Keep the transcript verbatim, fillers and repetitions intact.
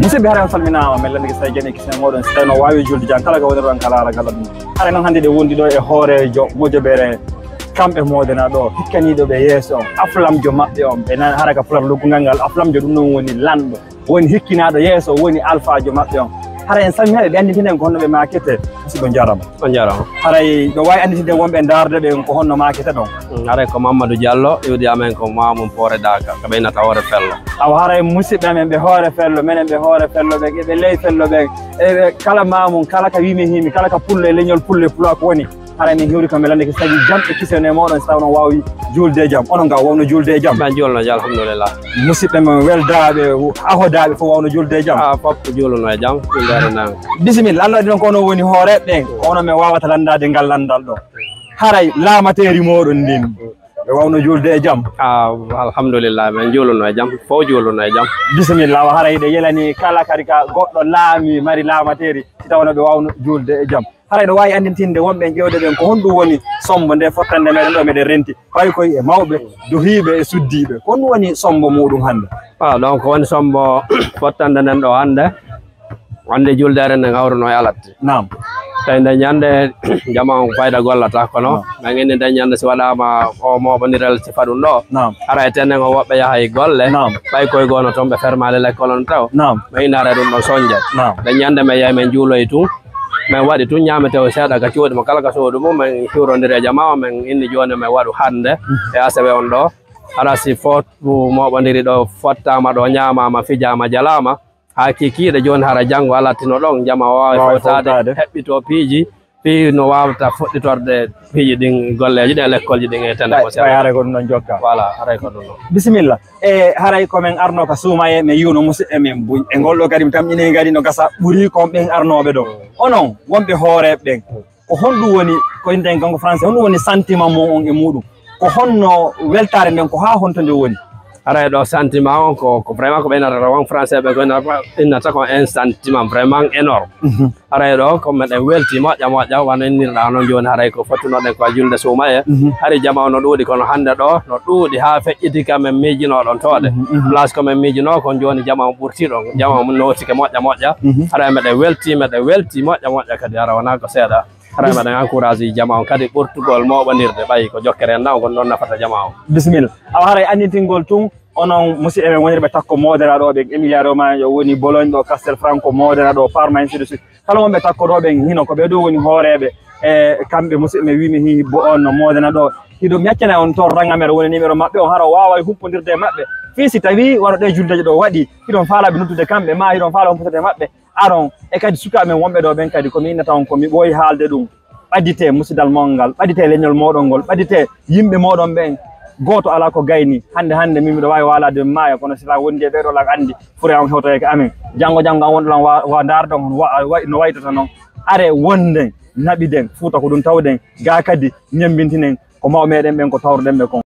Musidɓe, hara on salminaama, men lanndike sa jani kisen moɗon, si tawi no waawi julde jam, kala ka woni ɗon, kala ala kala ɗum. Hara noon hannde ɗe wondi ɗo e hooreejo mojobere kamɓe moodana ɗo, hikkaniiɗo ɓe yeeso on, aflamjo maɓɓe on, ɓe nan hara ka pular luggungal ngal, aflamjo ɗum noon woni lanɗo, woni hikkinaaɗo yeeso, woni alfaajo maɓɓe on. Hara en salminaɓe, ɓe annditinen ko honno ɓe maakete, musidɗo, njaram. On njaram. Haray ɗo waawi annditinde wonɓe ndaarde ɓe ko honno maakete ɗon? Mm, haray ko Mamadou Diallo, iwdi amen ko Mamum Poore Daaka, ko ɓeynata hoore fello. Awa haray musidɓe amen ɓe hoore fello, menen ɓe hoore fello ɓe, ɓe ley fello ɓe, e ɓe kala Mamum, kala ka wimi himi, kala ka pullo e leñol pullo e pullo ko woni. Haray min hiwri ko mi lande ko sagi jam e kisene moɗon, si taw non waawi juulde e jam. Onon nga wawno juulde e jam? Min juulno jam, alhamdulillah. Musidɓe men weldaaɓe, ahodaaɓe fof wawno juulde e jam? Ah, fof ko juuluno e jam, juulde e jam. Bisimilla, Allah waɗi noon ko onon woni hooreeɓe ɓen, ko onon men wawata lanndaade ngal lanndal ɗo. Haray laamateeri mooɗon ndin, ɓe wawno juulde e jam? Ah, alhamdulillah, men juuluno e jam, fof juuluno e jam. Bisimilla, wa haray ɗe yelani kala kadi ka goɗɗo laami mari laamateeri, si tawno ɓe wawno juulde e jam. Haray ɗo waawi anndintinde wonɓe ƴeewde ɓen ko honɗum woni sombo nde fottande meɗen ɗo meɗen renti, paykooy e mawɓe, duhiiɓe e suddiiɓe. Ko honɗum woni sombo muɗum hannde? Ah, donc woni sombo fottande nden ɗo hannde. Wonde juldeere nden hawruno e alatti. Naam. Tawi nde ñande jama on fayda gollata kono. Naam. Men inni nde ñande si waɗaama o moɓondiral sifa ɗum ɗo. Naam. Hara e tenen o woɓɓe yahay golle. Naam. Ɓay koye goono toon ɓe fermaali lekkol on taw. Naam. Men inni hara ɗum ɗon sonje. Naam. Nde ñande men yahi men juuloyi tun. Men waɗi tun ñaametee seeɗa ka cuuɗi mo kala ka suudu mum. Men hiwrondiri e jama o, men inni jooni men waɗu hannde e asewe on ɗo. Hara si fof moɓondiri ɗo fottaama ɗo, ñaamaama, fijaama, jalaama. Haa kikiiɗe jooni hara janngo alattino ɗon, jama o waawi fowtaade, heɓɓitoo piiji, fii no waawta fuɗɗitorde piiji ɗin, golleeji ɗin e lekkolji ɗin e tene ko ɓay haray ko ɗum ɗon jokka. Voilà, haray ko ɗum ɗon. Bisimilla. E haray ko men arno ka suumaye, men yiwno musidɓe men buy. E ngol ɗo kadi mi tamƴini kadi no gasa ɓuri kon ɓen arnooɓe ɗo. Onon wonɓe hooreeɓe ɓen, ko honɗum woni, ko inneten kanko français, honɗum woni sentiment mon on e muɗum? Ko honno weltaare nden, ko haa honto nde woni? Haray ɗo sentiment on ko, ko vraiment ko ɓe innata on français ɓe ko innata, innata ko un sentiment vraiment énorme. Mhm. Haray ɗo ko meɗen welti moƴƴa moƴƴa, wano innirɗa noon jooni, haray ko fottunoɗen ko julde suumaye. Mhm. Hari jama o no ɗuuɗi kono hannde ɗo no ɗuuɗi haa feƴƴiti ka men miijinoɗon toode. Mhm, mhm. Place ko men miijino kon jooni jama o ɓurti ɗon, jama o nootike moƴƴa moƴƴa. Mhm. Haray meɗen welti, meɗen welti moƴƴa moƴƴa kadi, hara wonaa ko seeɗa. Hara meɗen encourage jama on kadi ɓurtugol moɓondirde, ɓay ko jokkere en naw gon ɗon nafata jama on. Bisimilla. Awa haray annitingol tun, onon musidɓe men wonirɓe takko modera ɗo, ɓe Emilia Romagna woni Bologne ɗo, Castel Franco modera ɗo, Parma, ainsi de suite. Kala wonɓe takko ɗo ɓen hino ko ɓe ɗo woni hooreeɓe, e kamɓe musidɓe men wimi hi bo on no modena ɗo. Hiɗo mi accana on toon rangamere woni numéro maɓɓe on, hara o waaway humpondirde e maɓɓe. Fii si tawi wano ɗe juldeje ɗo waɗi, hiɗon faalaɓe noddude kamɓe, ma hiɗon faala humpondirde e maɓɓe. Aron, e kadi sukaaɓe men wonɓe ɗo ɓen kadi, ko mi innata on, ko mi ɓooyi haalde ɗum. Ɓadite musidal mon ngal, ɓadite leñol moɗon ngol, ɓadite yimɓe moɗon ɓen. Gooto alaa ko gayni. Hannde, hannde, min miɗo waawi waalaade mi maaya, kono si la wondi e ɓee ɗo la anndi, fure on hewtoyake amen. Janngo, janngo, an wonɗo lan wa, wa ndaarɗon on, wa, wa, no waytata noon. Are wonden, naɓiden, Fuuta ko ɗum tawɗen, gaa kadi, ñemmbintinen, ko mawɓe meɗen ɓen, ko tawruɗen ɓe kon.